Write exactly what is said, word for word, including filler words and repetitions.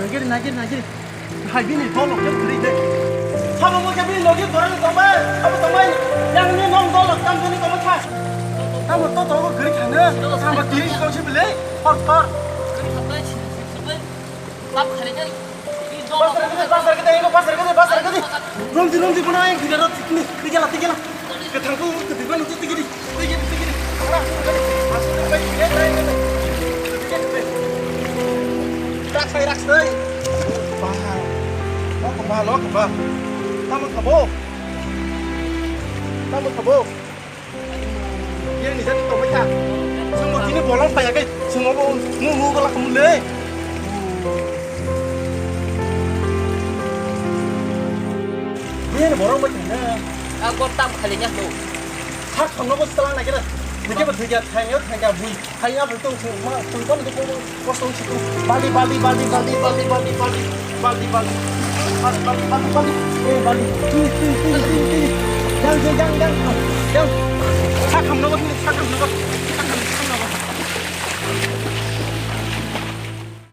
Nagir, nagir, nagir. Hai bini dol rok khe kwrwi de. Sabo mo khe bini logi borok ni tongbai, sabo tongbai. Yang ni nong dol rok tam jani tongbai kha. Tamo to to kwrwi thangna. Sabo tiri kau si bele. Hor hor. Pasar kede, pasar kede, pasar kede, pasar kede. Romdi, romdi, bono ayang gidaro tikni, tikela, tikela. Kethang tu, ketiba nunggu tikini, tikini, tikini. Ora, asli bai, bai, bai, bai. Tikini, tikini. Raksai, raksai. Bah, oh, bah, oh, bah. Tamo khabo. Tamo khabo. Yang ni jani tongbai kha. Chwngbo tini bolong paiya khe, chwngbo nu nu gala khum le. Yang ni borok bai thangna. A gor tam khali nya to. Thak kham no bo tala na kira. Dikhe bo thikya thangya thangya bui. Thangya bui tong thung ma tong kon ko. Kosong situ. Baldi, baldi, baldi, baldi. Baldi, baldi. Baldi, baldi. Baldi, baldi, baldi, baldi. Eh, baldi. Tui, tui, tui, tui, tui. Jang, jang, jang, jang. Jang. Sakam nogo, sakam nogo.